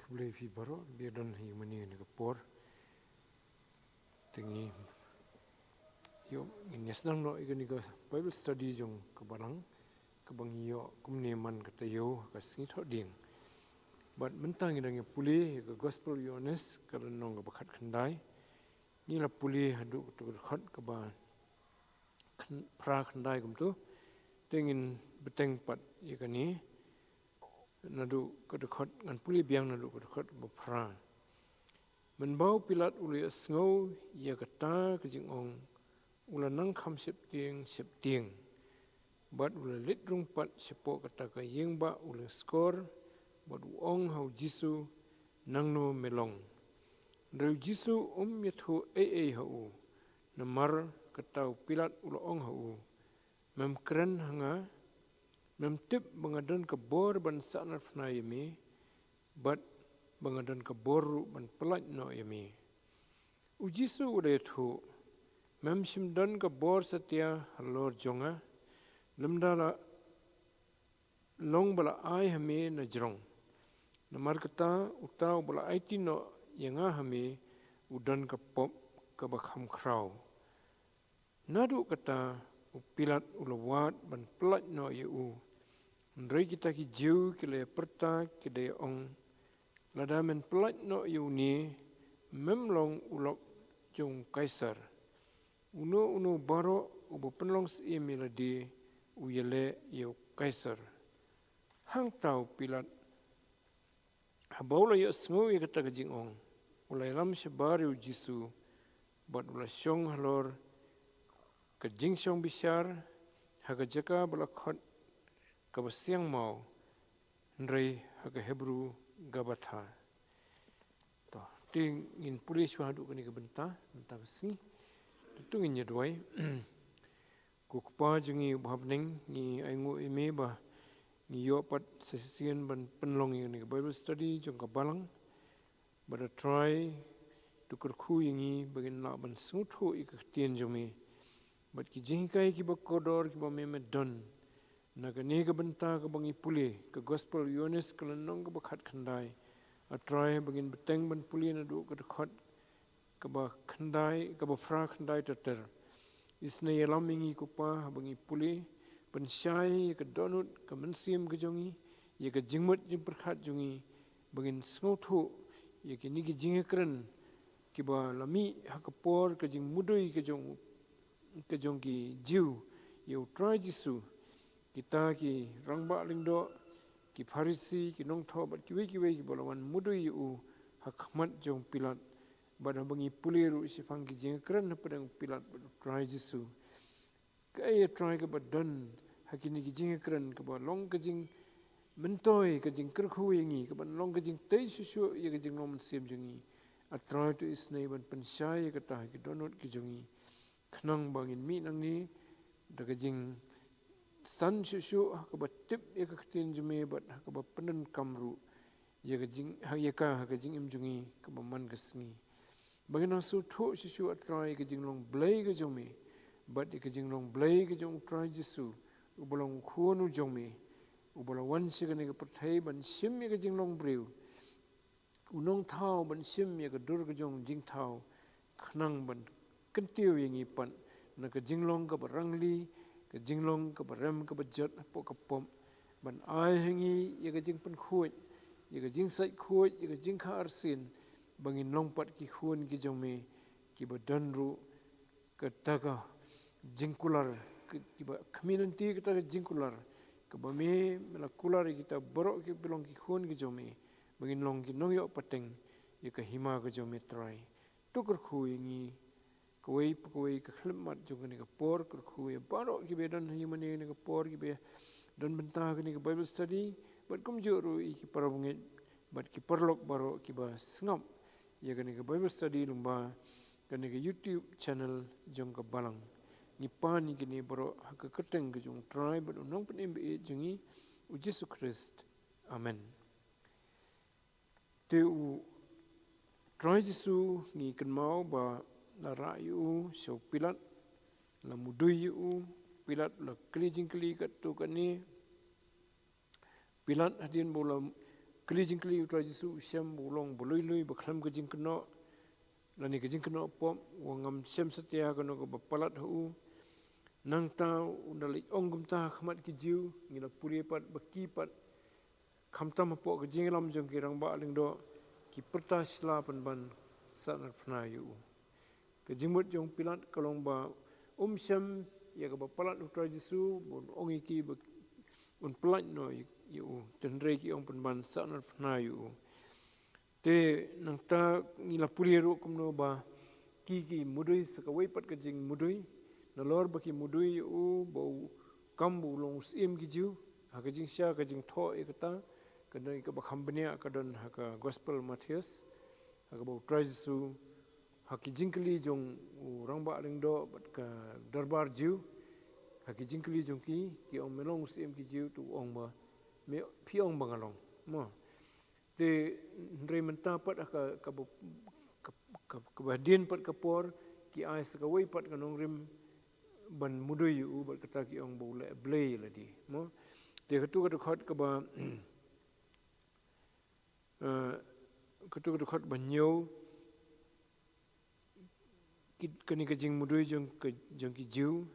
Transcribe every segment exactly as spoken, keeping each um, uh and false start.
Khublei phi baroh ba don ha ïa mane ne ka por. Te ngi ïoh ngin ïa sdang noh ïa kane ka Bible study jong ka balang kaba ngi ïoh kumne man ka taïew ka sngi Thohdieng. Bad mynta ngi dang ïa pule ïa ka Gospel Ïoannis ka lynnong kaba khatkhyndai. Ngi la pule haduh ka dkhot kaba khy-, phra khyndai kumto. Te ngin bteng pat ïa kane naduh ka dkhot, ngan pule biang naduh ka dkhot kaba phra. Mynba u Pilat u la ïohsngew ïa kata ka jingong, u la nang kham sheptieng sheptieng. Bad u la leit rung pat shapoh kata ka ïing ba u la skor, bad u ong ha u Jisu, "Nangno me long?" Hynrei u Jisu um ïathuh ei ei ha u. Namar kata u Pilat u la ong ha u, "Mem kren ha nga? Mem tip ba nga don ka bor ban sahnarphna ïa me, bad ba nga don ka bor ruh ban pyllait noh ïa me." U Jisu u la ïathuh, "Mem shym don ka bor satia halor jong nga, lymda la long ba la ai ha me na jrong. Namar kata uta uba la aiti noh ïa nga ha me, u don ka pop kaba kham khraw." Naduh kata u Pilat u la wad ban pyllait noh ïa u. Hynrei kita ki Jiw ki la ïa pyrta, ki da ïa ong, "Lada men pyllait noh ïa une, mem long u lok jong u Kaisar. Uno uno baroh uba pynlong syiem ïa lade, u ïaleh ïa u Kaisar." Hangta u Pilat, haba u la ïohsngew ïa kata ka jingong, u la ïalam shabar ïa u Jisu, bad u la shong halor ka jingshong bishar, ha ka jaka ba la khot kaba siang maw, hynrei ha ka Hebru Gabatha. To, te ngin pule shuwa haduh kane ka bynta, bynta ka sngi. Te to ngin ïa duwai. Ko Kpa jong ngi uba ha bneng, ngi ainguh ïa me ba ngi ïoh pat sa shisien ban pynlong ïa kane ka Bible study jong ka balang. Bad A Trai, to kyrkhu ïa ngi ba ngin lah ban sngewthuh ïa ka ktien jong me, bad ki jinghikai kiba kordor kiba me me don na kane ka bynta kaba ngi pule, ka Gospel Ïoannis ka lynnong kaba khatkhyndai. A Trai, ba ngin bteng ban pule naduh ka dkhot kaba khyndai, kaba phra khyndai ter ter. Isynei ïalam ïa ngi ko Pa haba ngi pule, pynshai ïa ka dohnud ka mynsiem ka jong ngi, ïa ka jingmut jingpyrkhat jong ngi, ba ngin sngewthuh ïa kine ki jingïakren kiba la mih ha ka por ka jingmudui ka jong, ka jong ki Jiw ïa U Trai Jisu. Kita ki rangbah lyngdoh, ki Pharisi, ki nongthoh bad kiwei kiwei kiba la wan mudui ïa u ha khmat jong u Pilat. Bad haba ngi pule ruh shaphang ki jingïakren hapdeng u Pilat bad U Trai Jisu, kaei A Trai kaba don ha kine ki jingïakren kaba long ka jingmyntoi, ka jingkyrkhu ïa ngi, kaba long ka jingtei shuh shuh ïa ka jinglong mynsiem jong ngi? A Trai, to isynei ban pynshai ïa kata ha ki dohnud ki jong ngi, khnang ba ngin mih nangne da ka jingsan shuh shuh ha kaba tip ïa ka ktien jong me bad ha kaba pyndonkam ruh ïa ka jing, ha, ïa ka ha ka jingim jong ngi kaba man ka sngi. Ba ngin nang sngewthuh shuh shuh A Trai ïa ka jinglong Blei ka jong me, bad ïa ka jinglong Blei ka jong U Trai Jisu, uba long u Khun u jong me, uba la wan sha kane ka pyrthei ban shim ïa ka jinglong briew, u nongthaw ban shim ïa ka dur ka jong jingthaw, khnang ban kyntiew ïa ngi pat na ka jinglong kaba rangli, ka jinglong kaba rem kaba jot hapoh ka pop, ban ai ha ngi ïa ka jingpynkhuid, ïa ka jingsaitkhuid, ïa ka jingkha arsien, ba ngin long pat ki khun ki jong me, kiba don ruh kata ka jingkular, ki, kiba khmih lynti kata ka jingkular kaba me, me la kular ïa kita baroh kiba long ki khun ki jong me, ba ngin long ki nongïoh pateng ïa ka hima ka jong me Trai. To kyrkhu ïa ngi, kawei pa kawei ka khyllipmat jong kane ka por, kyrkhu ïa baroh kiba don ha ïa mane kane ka por, kiba don bynta kane ka Bible study, bad kumjuh ruh ïa ki parabangeit bad ki paralok baroh kiba sngap ïa kane ka Bible study lyngba kane ka YouTube channel jong ka balang. Ngi pan ïa kine baroh ha ka kyrteng ka jong U Trai bad U Nongpynim ba ïeit jong ngi, U Jisu Khrist. Amen. Te U Trai Jisu ngi kynmaw ba la rah ïa u sha u Pilat, la mudui ïa u, Pilat la kylli jingkylli katto katne. Pilat hadien ba u la Kylli jingkylli u Trai Jisu u shem, u long ba lui lui, ba khlem ka jingkynnoh, lane ka jingkynnoh pop, u ngam shem satia kano kaba palat ha u. Nangta u da leit ong kumta ha khmat ki Jiw, ngi la pule pat ba ki pat, khamtam hapoh ka jingïalam jong ki rangbah lyngdoh, ki pyrta sla pynban sahnarphna ïa u. Ka jingmut jong u Pilat ka long ba um shem ïa kaba palat u Trai Jisu, ba un ong ïa ki ba un pyllait noh ïa u. Hynrei ki ong pynban sahnarphna ïa u. Te nangta ngi la pule ruh kumno ba ki, ki mudui sa kawei pat ka jingmudui. Nalor ba ki mudui ïa u, ba u kam ba u long u Syiem ki Jiw, ha ka jingshisha ka jingthoh ïa kata, ka don kaba kham bniah ka don ha ka Gospel Mathaios, ha kaba u Trai Jisu, ha ki jingkylli jong u rangbah lyngdoh bad ka dorbar Jiw, ha ki jingkylli jong ki, ki ong, "Me long u Syiem ki Jiw?" Te u ong ba, "Me, phi ong ba nga long." Mo. Te hynrei mynta pat ha ka, kaba, ka, ka, kaba hadien pat ka por, ki ai sa kawei pat ka nongrim ban mudui ïa u, bad kata ki ong ba u leh blei ïa lade. Mo. Te katu ka dkhot kaba, eh, katu ka dkhot ba hynñiew, ki, kane ka jingmudui jong ka, jong ki Jiw.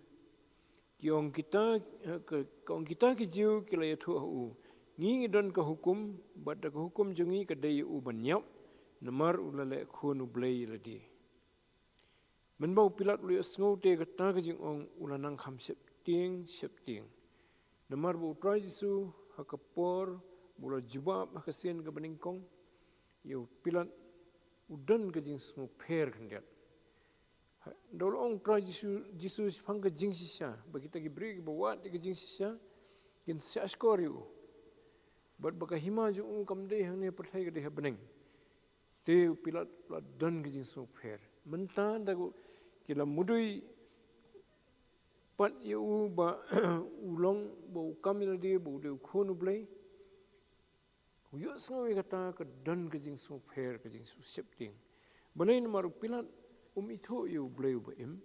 Ki ong kita, eh, ka, ka ong kita ki Jiw ki la ïathuh ha u, "Ngi ngi don ka hukum, bad da ka hukum jong ngi ka dei ïa u ban ïap, namar u la leh khun u Blei ïa lade." Mynba u Pilat u la ïohsngew te kata ka jingong, u la nang kham sheptieng sheptieng. Namar ba u Trai Jisu ha ka por ba u la jubab ha ka sien kaba nyngkong ïa u Pilat, u don ka jingsngewpher khyndiat. Ha, da u la ong u Trai Jisu, Jisu shaphang ka jingshisha, ba kita ki briew kiba wad ïa ka jingshisha kin shahshkor ïa u, bad ba ka hima jong u kam dei hangne ha pyrthei, ka dei ha bneng. Te u Pilat u la don ka jingsngewpher. Mynta da u, ki la mudui pat ïa u ba u long, ba u kam ïa lade, ba u dei u Khun u Blei. U ïohsngew ïa kata, ka don ka jingsngewpher, ka jingsheptieng. Balei? Namar u Pilat um ithuh ïa u Blei uba im.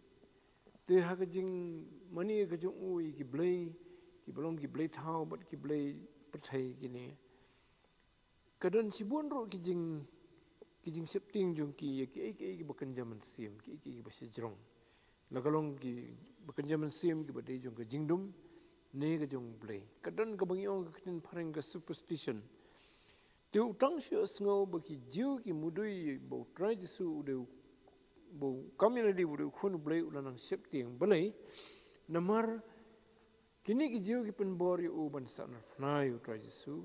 Te ha ka jingmane ka jong u ïa ki blei, kiba long ki blei thaw bad ki blei pyrthei kine, ka don shibun ruh ki jing, ki jingsheptieng jong ki ïa kiei kiei kiba kynja mynsiem, kiei kiei kiba shajrong. La ka long kiba kynja mynsiem kiba dei jong ka jingdum ne ka jong u Blei. Ka don kaba ngi ong ha ka ktien phareng ka superstition. Te u tang shu ïohsngew ba ki Jiw ki mudui ba u Trai Jisu u dei u, ba u kam ïa lade, ba u dei u Khun u Blei, u la nang sheptieng. Balei? Namar kine ki Jiw ki pynbor ïa u ban sahnarphna ïa u Trai Jisu.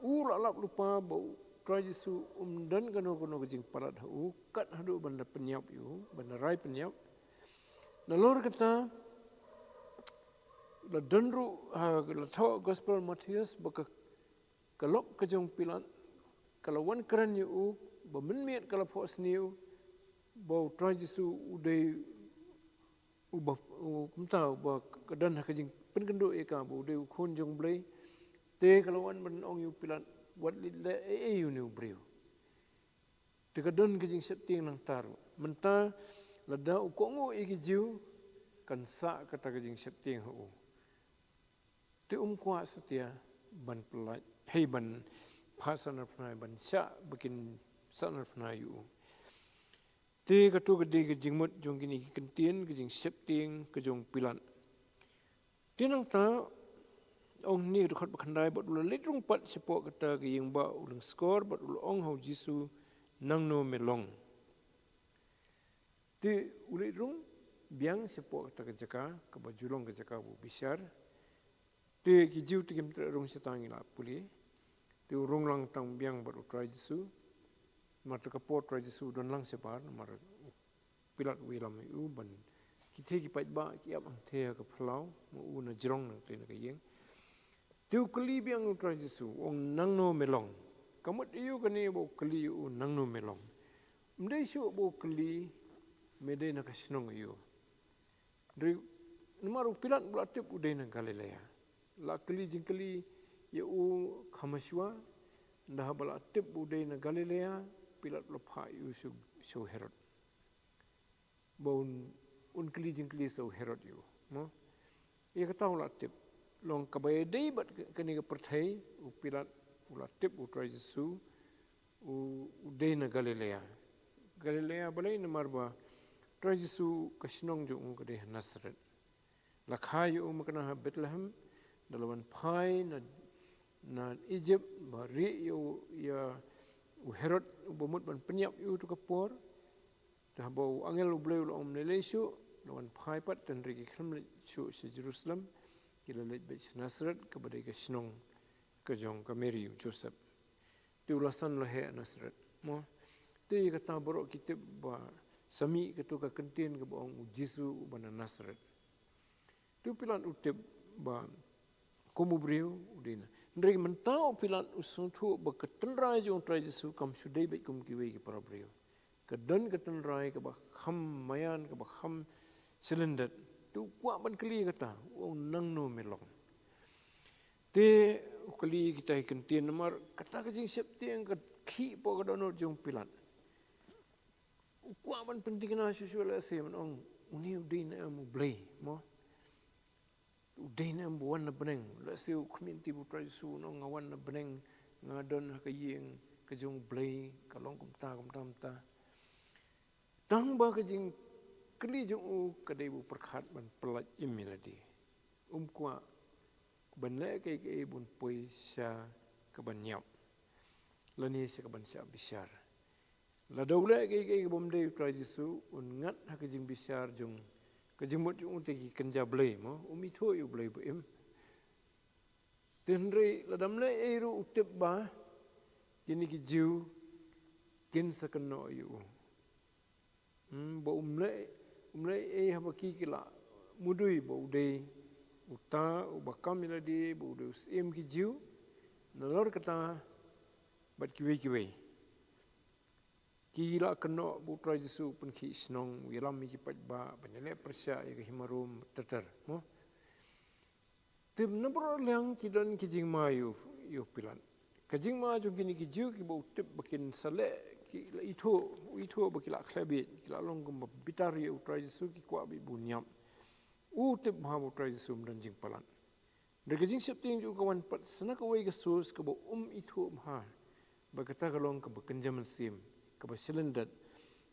U la lap lypa ba u Trai Jisu um don kano kano ka jingpalat ha u, kat haduh ban da pynïap ïa u, ban da rai pynïap. Nalor kata, la don ruh, ha, la thoh Gospel Mathaios ba ka, ka lok ka jong u Pilat ka la wan kren ïa u, ba mynmiet ka la phohsniew ba u Trai Jisu u dei uba, u, kumta, uba ka don ha ka jingpynkynduh ïa ka ba u dei u Khun jong u Blei. Te ka la wan ban ong ïa u Pilat, wat leit leh ei ei ïa une u briew. Te ka don ka jingsheptieng nangta ruh. Mynta lada u kohnguh ïa ki Jiw, kan sah kata ka jingsheptieng ha u. Te um kwah satia ban pyllait, hei, ban phah sahnarphna, ban shah ba kin sahnarphna ïa u. Te kato ka dei ka jingmut jong kine ki kyntien, ka jingsheptieng ka jong u Pilat. Te nangta, ong hangne ka dkhot ba khyndai, bad u la leit rung pat shapoh kata ka ïing bah u lyngskor, bad u la ong ha u Jisu, "Nangno me long?" Te u leit rung biang shapoh kata ka jaka kaba ju long ka jaka ba u bishar. Te ki Jiw te kim treh rung shata, ngi la pule. Te u rung lang tang biang bad u Trai Jisu. Namar kata ka por u Trai Jisu u don lang shabar, namar u Pilat u ïalam ïa u ban, kitei ki paidbah ki ap hangtei ha ka phyllaw, ma u na jrong nangtei na ka ïing. Te u kylli biang u Trai Jisu, u ong, "Nangno me long?" Ka mut aïu kane ba u kylli ïa u, "Nangno me long?" Ym dei shuh ba u kylli, "Me dei na ka shnong aïu?" Dei, namar u Pilat u la tip u dei na Galilea. La kylli jingkylli ïa u kham shwa, ynda haba la tip u dei na Galilea, u Pilat u la phah ïa u sha u, sha u Herod. Ba un, un kylli jingkylli sha u Herod ïa u, mo? Ïa kata u la tip. Long kaba ïadei bad ka, kane ka pyrthei, u Pilat u la tip u Trai Jisu u, u dei na Galilea. Galilea balei? Namar ba Trai Jisu ka shnong jong u ka dei ha Nasaret. La kha ïa u makna ha Bethlehem, da la wan phai na, na Egypt, ba rieh ïa u, ïa u Herod, uba mut ban pynïap ïa u tu ka por. Te haba u angel u Blei u la ong ym lei lei shuh, la wan phai pat, hynrei ki khlem leit shuh sha Jerusalem, ki la leit beit sha Nasaret, kaba dei ka shnong ka jong ka Mary u Joseph. Te u la san la heh Nasaret, mo. Te ïa kata baroh ki tip ba sa mih kato ka kyntien kaba ong u Jisu uba na Nasaret. Te u Pilat u tip ba kum u briew u dei na. Hynrei mynta u Pilat u sngewthuh ba ka tynrai jong u Trai Jisu kam shu dei beit kum kiwei ki para briew. Ka don ka tynrai kaba kham maïan, kaba kham shlyndet. Te u kwah ban kylli kata, u ong nangno me long. Te u kylli kita ki kyntien namar kata ka jingsheptieng ka khih hapoh ka dohnud jong u Pilat. U kwah ban pynthikna shuh shuh lehse ban ong une u dei ne em u Blei, mo. U dei ne em ba wan na bneng, lehse u khmih lynti ba u Trai Jisu un ong nga wan na bneng, nga don ha ka ïing ka jong u Blei, ka long kumta kumta kumta. Tang ba ka jingkylli jong u ka dei ba u pyrkhat ban pyllait im ïa lade. Um kwah ban leh kaei kaei ban poi sha kaban ïap lane sha kaban shah bishar. Lada u leh kaei kaei kaba ym dei, u Trai Jisu un ngat ha ka jingbishar jong, ka jingmut jong u te ki kynja Blei, mo, um ithuh ïa u Blei ba im. Te hynrei lada ym leh ei ruh u tip ba kine ki Jiw kin sa kynnoh ïa u. Hmm, ba um leh, um leh ei haba ki ki la mudui ba u dei uta uba kam ïa lade, ba u dei u syiem ki Jiw. Nalor kata bad kiwei kiwei ki la kynnoh ba u Trai Jisu u pynkhih shnong, u ïalam ïa ki paidbah, ban ïaleh pyrshah ïa ka hima Rom, ter ter, mo. Te na baroh liang ki don ki jingma ïa u, ïa u Pilat. Ka jingma jong kine ki Jiw kiba u tip ba kin sa leh, ki la ithuh, u ithuh ba ki la khleh beit, ki la long kumba bitar ïa u Trai Jisu, ki kwah beit ba un ïap. U tip bha ba u Trai Jisu um don jingpalat. Da ka jingsheptieng jong u ka wan pat sa na kawei ka source kaba um ithuh bha. Ba kata ka long kaba kynja mynsiem, kaba shlyndet,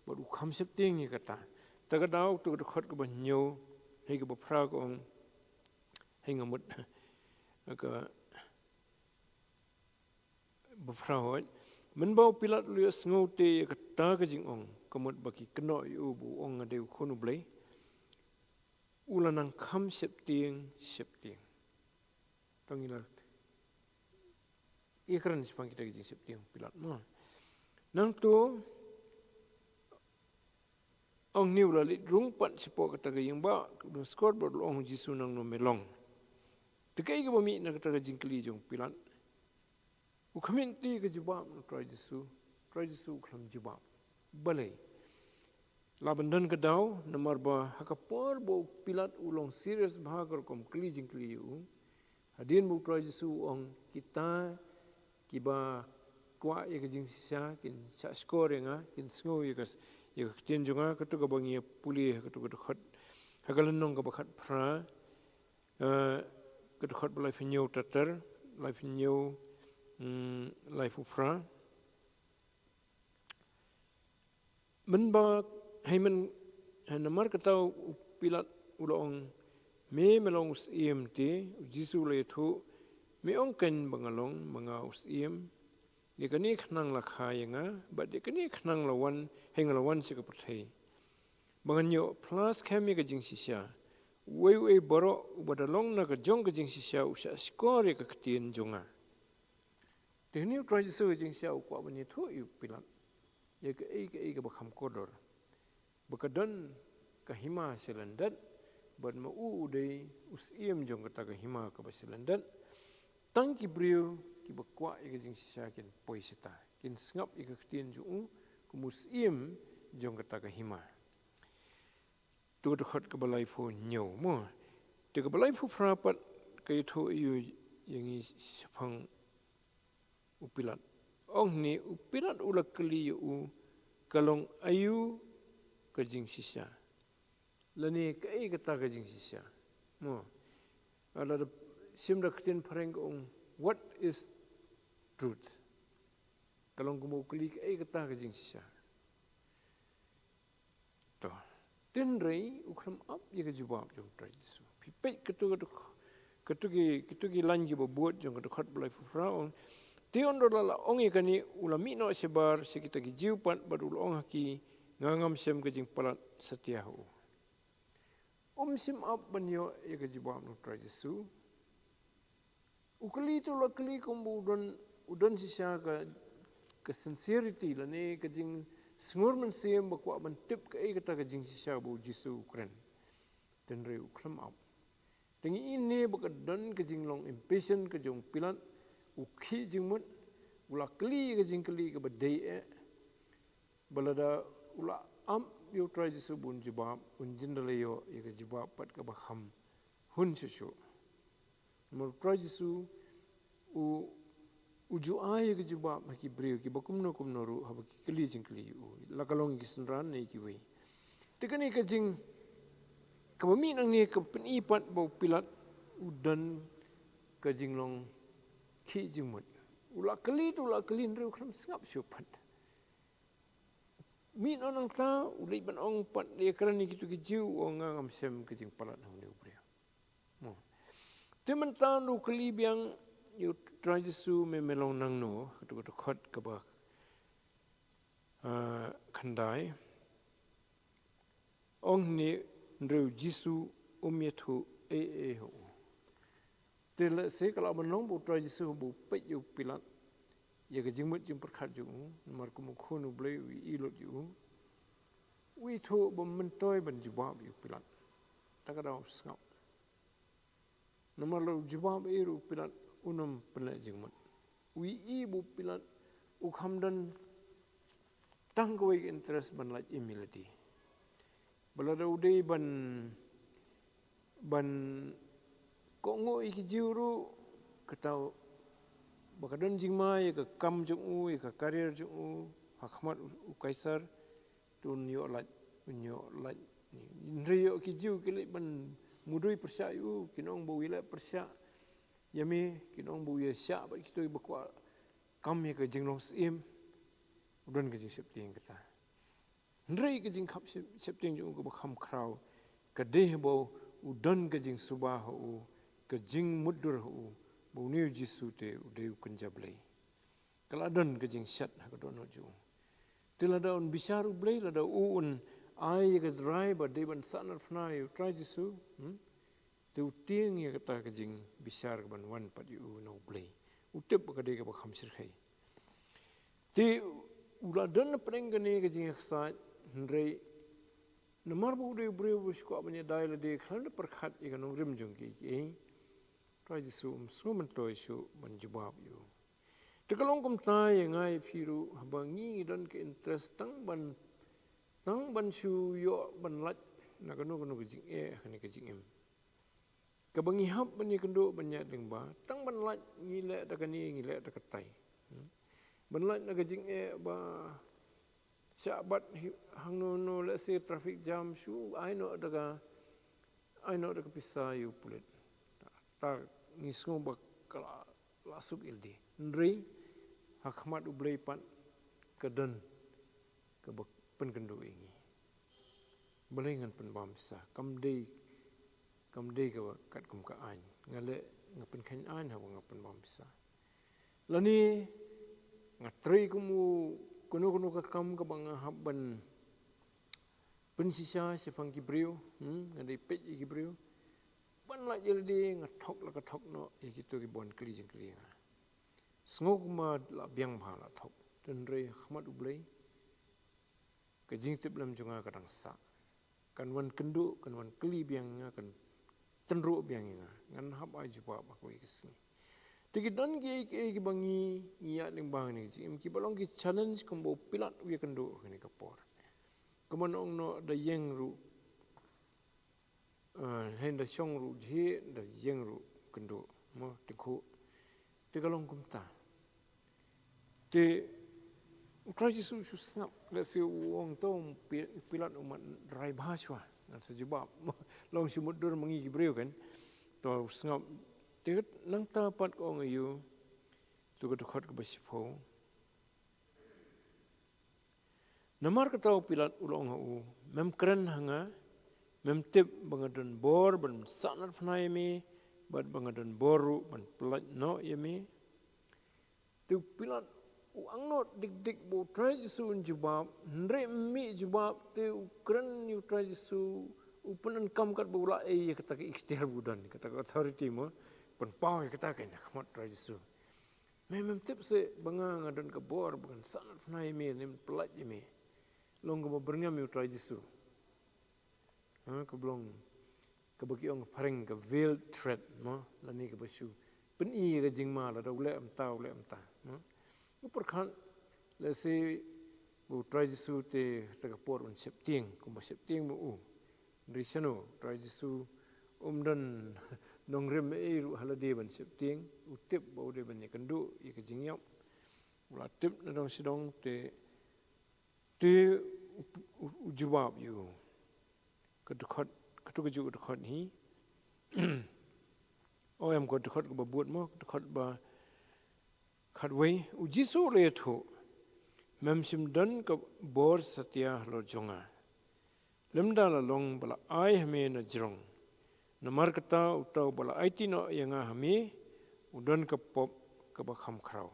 bad u kham sheptieng ïa kata. Ta ka daw, to ka dkhot kaba hynñiew, hei kaba phra ka ong, hei nga mut, ka ba phra hoi. Mynba u Pilat u la ïohsngew te ïa kata ka jingong, ka mut ba ki kynnoh ïa u ba u ong nga dei u khun u Blei. U la nang kham sheptieng, sheptieng. Tang ïa la. Ïa kren shaphang kita ki jingsheptieng u Pilat, mo. Nangta, ong une u la leit rung pat shapoh kata ka ïing ba, ka dang skor bad u la ong u Jisu nangno me long. Te kaei kaba mih na kata ka jingkylli jong u Pilat. U khmih lynti ka jubab na u Trai Jisu, u Trai Jisu u khlem jubab. Balei? La ban don ka daw, namar ba ha ka por ba u Pilat u long serious bha ka rukom kylli jingkylli ïa u. Hadien ba u Trai Jisu u ong kita kiba kwah ïa ka jingshisha, kin shah shkor ïa nga, kin sngew ïa ka, ïa ka ktien jong nga, kato kaba ngi ïa pule, kato ka dkhot, ha ka lynnong kaba khatphra, eh, ka dkhot ba laiphew hynñiew ter ter, laiphew hynñiew, mm, laiphew phra. Mynba, hei myn, hei namar kata u Pilat u la ong, me, me long u syiem te, u Jisu u la ïathuh, me ong kein ba nga long, ma nga u syiem, dei kane khnang la kha ïa nga, bad dei kane khnang la wan, hei nga la wan sha ka pyrthei. Ba ngan ïoh phla skhem ïa ka jingshisha, uei uei baroh uba da long na ka jong ka jingshisha u shah shkor ïa ka ktien jong nga. Te hangne u Trai Jisu ka jingshisha u kwah ban ïathuh ïa u Pilat ïa kaei kaei kaba kham kordor. Ba ka don ka hima shalyndet, bad ma u u dei u syiem jong kata ka hima kaba shalyndet. Tang ki briew kiba kwah ïa ka jingshisha kin poi shata, kin sngap ïa ka ktien jong u kum u syiem jong kata ka hima. To ka dkhot kaba laiphew hynñiew mo. Te kaba laiphew phra pat ka ïathuh ïa u, ïa ngi shaphang u Pilat. Ong hangne u Pilat u la kylli ïa u, ka long aïu ka jingshisha. Lane kaei kata ka jingshisha. Mo. Lada shim da ka ktien phareng ka ong, what is Truth. Ka long kumba u kylli kaei kata ka jingshisha. To. Hynrei u khlem ap ïa ka jubab jong u Trai Jisu. Phi peit katu, katu, katu ki, katu ki lain kiba bud jong ka dkhot ba laiphew phra, ong: Te hynrei la la ong ïa kane, u la mih noh shabar sha kita ki Jiw pat, bad u la ong ha ki, nga ngam shem ka jingpalat satia ha u. Um shym ap ban ïoh ïa ka jubab na u Trai Jisu. U kylli te u la kylli kumba u don, u don shisha ka, ka sincerity lane ka jingsngur mynsiem ba kwah ban tip kaei kata ka jingshisha ba u Jisu u kren. Hynrei u khlem ap. Te ngi ïohi ba ka don ka jinglong impatient ka jong u Pilat, u khih jingmut, u la kylli ka jingkylli kaba dei eh. Ba lada u la ap ïa u Trai Jisu ban jubab, un jin da la ïoh ïa ka jubab pat kaba kham hun shuh shuh. Namar u Trai Jisu u, u ju ai ïa ka jubab ha ki briew kiba kumno kumno ruh haba ki kylli jingkylli ïa u, la ka long ki synran ne kiwei. Te kane ka jing, kaba mih nangne ka pyni pat ba u Pilat u don ka jinglong khih jingmut. U la kylli te u la kylli, hynrei u khlem sngap shuh pat. Mih noh nangta, u leit ban ong pat ïa kren ïa kitu ki Jiw, u ong, nga ngam shem ka jingpalat na une u briew. Mo. Te mynta u kylli biang ïa u Trai Jisu, me, me long nangno, katu, katu ka dkhot kaba, ah, khyndai. Ong hangne, hynrei u Jisu um ïathuh ei ei ha u. Te lehse ka lah ban long ba u Trai Jisu haba u peit ïa u Pilat, ïa ka jingmut jingpyrkhat jong u, namar kum u Khun u Blei u ïohi lut ïa u, u ïathuh ba um myntoi ban jubab ïa u Pilat. Te ka daw u sngap. Namar lada u jubab ei ruh u Pilat un ym pynleh jingmut. U ïohi ba u Pilat u kham don tang kawei ka interest ban lait im ïa lade. Ba lada u dei ban, ban kohnguh ïa ki Jiw ruh, kata ba ka don jingma ïa ka kam jong u, ïa ka career jong u ha khmat u, u Kaisar, te un ïoh lait, un ïoh lait. Hynrei ïoh ki Jiw ki leit ban mudui pyrshah ïa u, kin ong ba u ïaleh pyrshah ïa me, kin ong ba u ïashah bad kito kiba kwah kam ïa ka jinglong syiem. U don ka jingsheptieng kata. Hynrei ka jingkhap shep-, sheptieng jong u kaba kham khraw ka dei haba u don ka jingsuba ha u, ka jingmutdur ha u, ba une u Jisu te u dei u kynja Blei. Ka la don ka jingshet ha ka dohnud jong u. Te lada un bishar u Blei, lada u un ai ïa ka rai ba dei ban sahnarphna ïa u Trai Jisu, hmm? Te u tieng ïa kata ka jingbishar kaban wan pat ïa u na u Blei. U tip ba ka dei kaba kham shyrkhei. Te u la don na pdeng kane ka jingïaksaid, hynrei namar ba u dei u briew ba shu kwah ban ïada ïa lade, khlem da pyrkhat ïa ka nongrim jong kiei kiei, Trai Jisu um sngewmyntoi shuh ban jubab ïa u. Te ka long kumta ïa nga ïa phi ruh, haba ngi ngi don ka interest tang ban, tang ban shu ïoh ban lait na kano kano ka jingeh ha kane ka jingim. Kaba ngi hap ban ïakynduh ban ïaid lyngba, tang ban lait ngi leh da kane, ngi leh da katai. Hmm? Ban lait na ka jingeh ba shah bat hi-, hangno no, lehse traffic jam, shu ai noh da ka, ai noh da ka pisa ïa u pulit. Ta ngi sngew ba ka la, la suk ïa lade. Hynrei ha khmat u Blei pat ka don kaba pynkynduh ïa ngi. Balei ngan pynbam pisa? Kam dei, kam dei kaba katkum ka aiñ. Nga leh, nga pynkheiñ aiñ haba nga pynbam pisa? Lane nga trei kum u, kano kano ka kam kaba nga hap ban pynshisha shaphang ki briew, hmm, nga dei peit ïa ki briew. Ban lait ïa lade nga thok la ka thok noh ïa kito kiba wan kylli jingkylli ïa nga. Sngew kumba la biang bha la thok. Hynrei ha khmat u Blei ka jingtiplem jong nga ka dang sah. Kan wan kynduh, kan wan kylli biang ïa nga, kan tynruh biang ïa nga. Ngan hap ai jubab ha kawei ka sngi. Te ki don kiei kiei kiba ngi, ngi ïaid lyngba ha kane ka jingim, kiba long ki challenge kumba u Pilat u ïakynduh ha kane ka por. Kumba ong noh, da ïeng ruh, eh, hynda shong ruh jhieh, da ïeng ruh kynduh, mo, tyngkhuh. Te ka long kumta. Te u Trai Jisu u shu sngap, lehse u ong to, Pi-, Pilat, u mat rai bha shuwa, ngan sa jubab. Long shu mutdur ma ngi ki briew kan. To u sngap. Te nangta pat ka ong ïa u, Ka dkhot kaba shiphew. Namar kata u Pilat u la ong ha u, mem kren ha nga, mem tip ba nga don bor ban sahnarphna ïa me, bad ba nga don bor ruh ban pyllait noh ïa me. Te u Pilat u angnud dik dik ba u Trai Jisu un jubab, hynrei um mih jubab, te u kren ïa u Trai Jisu, u pyndonkam katba u la ai ïa kata ka iktiar ba u don, kata ka authority mo, pynpaw ïa kata ka na khmat u Trai Jisu. Me mem tip seh ba nga nga don ka bor ba ngan sahnarphna ïa me, ne pyllait ïa me. Long kaba byrngem ïa u Trai Jisu. Ha, ka long kaba ki ong phareng ka veiled threat, mo, lane kaba shu pyni ïa ka jingma lada u leh mynta, u leh mynta, mo. Nga pyrkhat lehse ba u Trai Jisu te kata ka por un sheptieng, kumba sheptieng mo u. Hynrei shano u Trai Jisu um don nongrim ei ruh ha lade ban sheptieng, u tip ba u dei ban ïakynduh ïa ka jingïap. U la tip na dong sha dong te, te u, u, u jubab ïa u. Ka dkhot, katu ka juh ka dkhot hi. O em, ka dkhot kaba bud mo, ka dkhot ba khatwei, u Jisu u la ïathuh, mem shym don ka bor satia halor jong nga. Lymda la long ba la ai ha me na jrong. Namar kata uta uba la aiti noh ïa nga ha me, u don ka pop kaba kham khraw.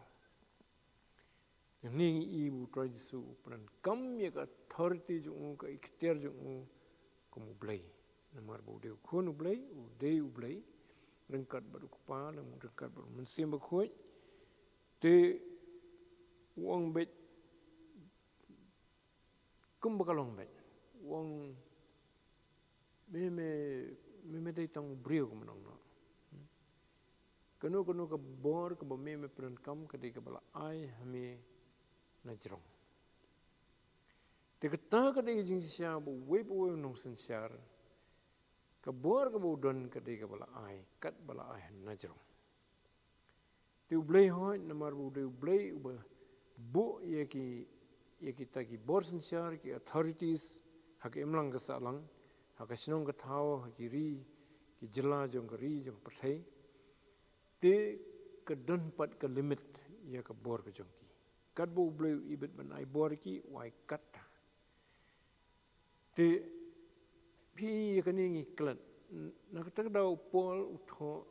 Ngi i ba u Trai Jisu u pyndonkam ïa ka authority jong u, ka iktiar jong u, kum u Blei. Namar ba u dei u khun u Blei, u dei u Blei ryngkat bad u Kpa, lane ryngkat bad u Mynsiem Bakhuid. Te u ong beit kumba ka long beit. U ong me, me, me, me dei tang u briew kumno kumno. Kano kano ka bor kaba me, me pyndonkam ka dei kaba la ai ha me na jrong. Te kata ka dei ka jingshisha ba uwei pa uwei u nongsynshar. Ka bor kaba u don ka dei kaba la ai, katba la ai na jrong. Te u Blei hooid, namar ba u dei u Blei uba buh ïa ki, ïa kita ki bor synshar, ki authorities, ha ka imlang ka sahlang, ha ka shnong ka thaw, ha ki ri, ki jylla jong ka ri, jong ka pyrthei. Te ka don pat ka limit ïa ka bor ka jong ki. Katba u Blei u ibit ban ai bor ki, u ai katta. Te phi ïa kane ngi klet. Na kata ka daw u Paul u thoh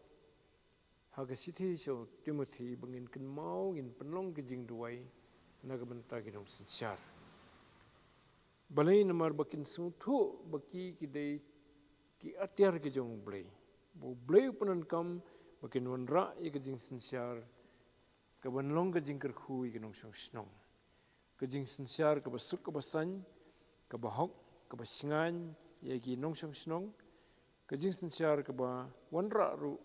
ha ka shithi sha u Timothi ba ngin kynmaw, ngin pynlong ka jingduwai na ka bynta ki nongsynshar. Balei? Namar ba kin sngewthuh ba ki, ki dei ki atiar ki jong u Blei. Ba u Blei u pyndonkam ba kin wanrah ïa ka jingsynshar kaban long ka jingkyrkhu ïa ki nongshong shnong. Ka jingsynshar kaba suk kaba saiñ, kaba hok, kaba shngaiñ ïa ki nongshong shnong. Ka jingsynshar kaba wanrah ruh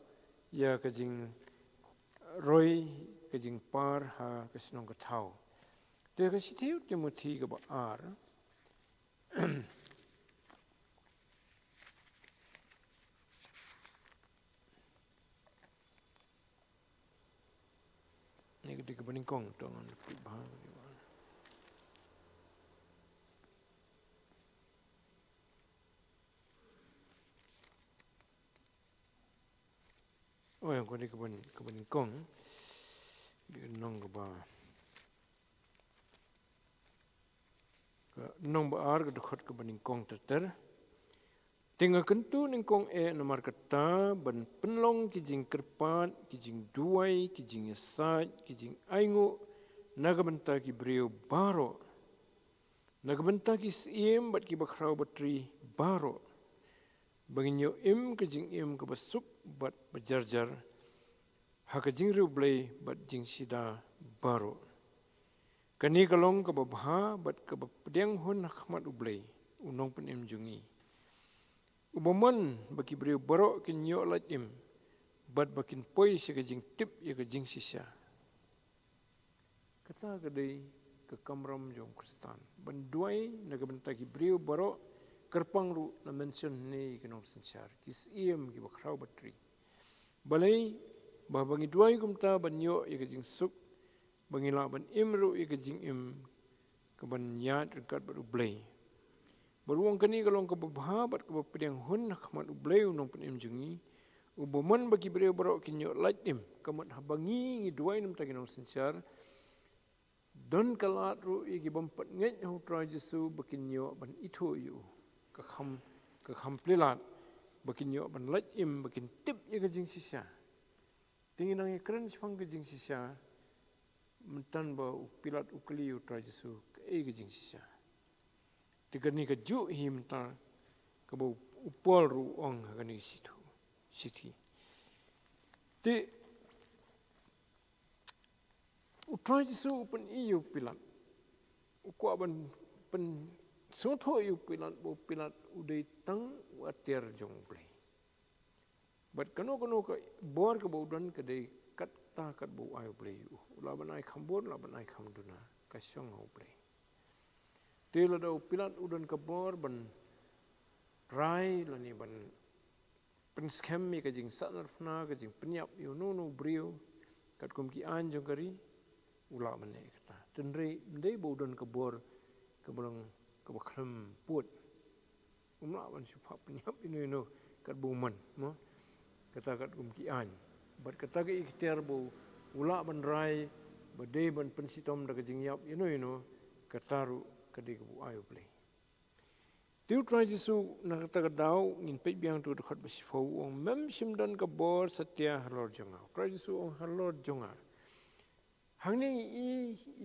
ïa ka jingroi, ka jingpar ha ka shnong ka thaw. Te ka shithi u Timothi kaba ar. Ni ka dei kaba nyngkong, to ngan peit bha. Oh, ïa kane kaba, kaba nyngkong. Ka nong kaba, ka nong ba ar, ka dkhot kaba nyngkong ter ter. Te nga kyntu nyngkong eh namar kata ban pynlong ki jingkyrpad, ki jingduwai, ki jingïasaid, ki jingainguh na ka bynta ki briew baroh, na ka bynta ki syiem bad ki bakhraw batri baroh, ba ngin ïoh im ka jingim kaba suk bad ba jarjar ha ka jingriewblei bad jingshida baroh. Kane ka long kaba bha bad kaba pdiang hun ha khmat U Blei, U Nongpynim jong ngi, uba mon ba ki briew baroh kin ïoh lait im bad ba kin poi sha ka jingtip ïa ka jingshisha. Kata ka dei ka kamram jong u Khristan, ban duwai na ka bynta ki briew baroh, kyrpang ruh la mention ne ki nongsynshar, ki syiem, ki bakhraw batri. Balei? Ba haba ngi duwai kumta ban ïoh ïa ka jingsuk, ba ngi lah ban im ruh ïa ka jingim kaban ïaid ryngkat bad U Blei. Bad u ong kane ka long kaba bha bad kaba pdiang hun ha khmat U Blei, U Nongpynim jong ngi, Uba mon ba ki briew baroh kin ïoh lait im, ka mut haba ngi ngi duwai namar ki nongsynshar, don ka lad ruh ïa ki bym pat ngeit ha u Trai Jisu ba kin ïoh ban ithuh ïa u. Ka kham, ka kham plie lad ba kin ïoh ban lait im, ba kin tip ïa ka jingshisha. Te ngi nang ïakren shaphang ka jingshisha, mynta ba u Pilat u kylli ïa u Trai Jisu kaei ka jingshisha. Te kane ka juh hi mynta kaba u Paul ruh u ong ha kane ka shithi, shithi. Te u Trai Jisu u pyni ïa u Pilat, u kwah ban pynsngewthuh ïa u Pilat ba u Pilat u dei tang u atiar jong U Blei. Bad kano kano ka bor kaba u don ka dei katta katba u ai U Blei ïa u. U lah ban ai kham bun, u lah ban ai kham duna, ka shong ha U Blei. Te lada u Pilat u don ka bor ban rai lane ban pynskhem ïa ka jingsahnarphna, ka jingpynïap ïa uno uno u briew katkum ki aiñ jong ka ri, u lah ban leh kata. Hynrei ym dei ba u don ka bor kaba long kaba khlem pud. Um lah ban shu phah pynïap ïano ïano katba u mon, mo. Kata katkum ki aiñ. Bad kata ka iktiar ba u lah ban rai ba dei ban pynshitom da ka jingïap ïano ïano, kata ruh ka dei kaba u ai U Blei. Te u Trai Jisu na kata ka daw, ngin peit biang tu dkhot ba shiphew, u ong, mem shym don ka bor satia halor jong nga. U Trai Jisu u ong halor jong nga. Hangne ngi i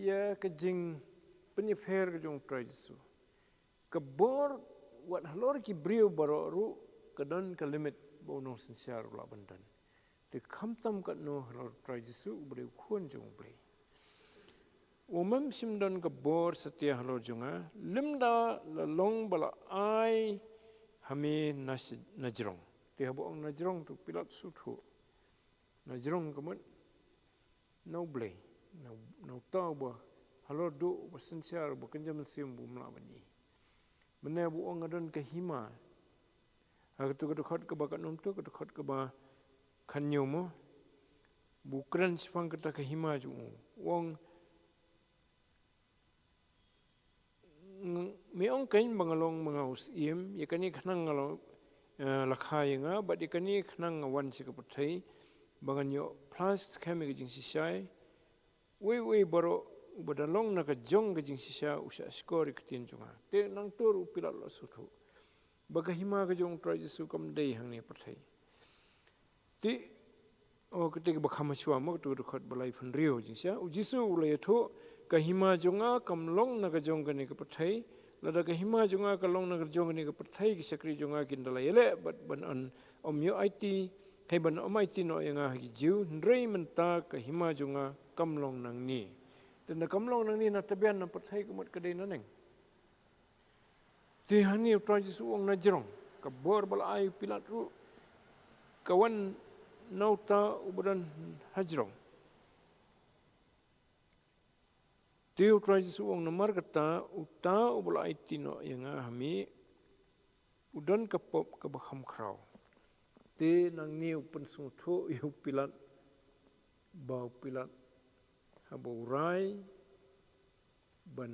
ïa ka jingpynïapher ka jong u Trai Jisu. Ka bor wat halor ki briew baroh ruh ka don ka limit ba u nongsynshar u lah ban don. Te khamtam katno halor u Trai Jisu uba dei u Khun jong U Blei. U ong mem shym don ka bor satia halor jong nga, lymda la long ba la ai ha me na shi-, na jrong. Te haba u ong na jrong te u Pilat u sngewthuh. Na jrong ka mut na U Blei, na, na uta uba halor duh, uba synshar, uba kynja mynsiem, uba ym lah ban i. Mynne ba u ong nga don ka hima. Ha katu ka dkhot kaba katno to, ka dkhot kaba khathynñiew mo. Ba u kren shaphang kata ka hima jong u. U ong, ng-, me ong kein ba nga long ma nga u syiem, ïa kane ka khnang nga long, eh, la kha ïa nga, bad ïa kane ka khnang nga wan sha ka pyrthei, ba ngan ïoh phla skhem ïa ka jingshisha. Uwei uwei baroh uba da long na ka jong ka jingshisha u shah shkor ïa ka ktien jong nga. Te nangta ruh u Pilat u la sngewthuh ba ka hima ka jong u Trai Jisu kam dei hangne ha pyrthei. Te, oh, kata kaba kham hashwa mo, kata ka dkhot ba laiphew hynriew jingshisha. U Jisu u la ïathuh, ka hima jong nga kam long na ka jong kane ka pyrthei. Lada ka hima jong nga ka long na ka jong kane ka pyrthei, ki shakri jong nga kin da la ïaleh bad ban ym ïoh aiti, hei ban ym aiti noh ïa nga ha ki Jiw. Hynrei mynta ka hima jong nga kam long nangne. Te lada kam long nangne, na tbian na pyrthei, ka mut ka dei nangne. Te hangne u Trai Jisu u ong na jrong, ka bor ba la ai u Pilat ruh ka wan na uta uba don ha jrong. Te u Trai Jisu u ong, namar kata uta uba la aiti noh ïa nga ha me u don ka pop kaba kham khraw. Te nangne u pynsngewthuh ïa u Pilat ba u Pilat haba u rai ban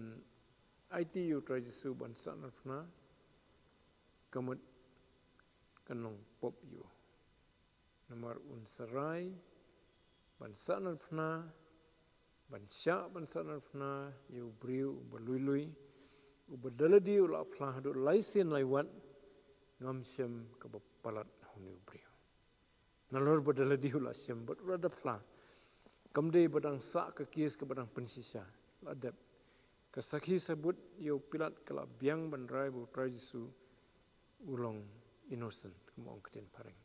aiti ïa u Trai Jisu ban sahnarphna, ka mut kan long pop ïa u. Namar un sa rai ban sahnarphna, ban shah ban sahnarphna ïa u briew uba lui lui, uba da lade u la phla haduh lai sien lai wat, ngam shem kaba palat ha une u briew. Nalor ba da lade u la shem bad u la da phla. Kam dei ba dang sah ka case kaba dang pynshisha. La dep. Ka sakhi sabut ïa u Pilat ka la biang ban rai ba u Trai Jisu u long innocent, kumba ong ka ktien phareng.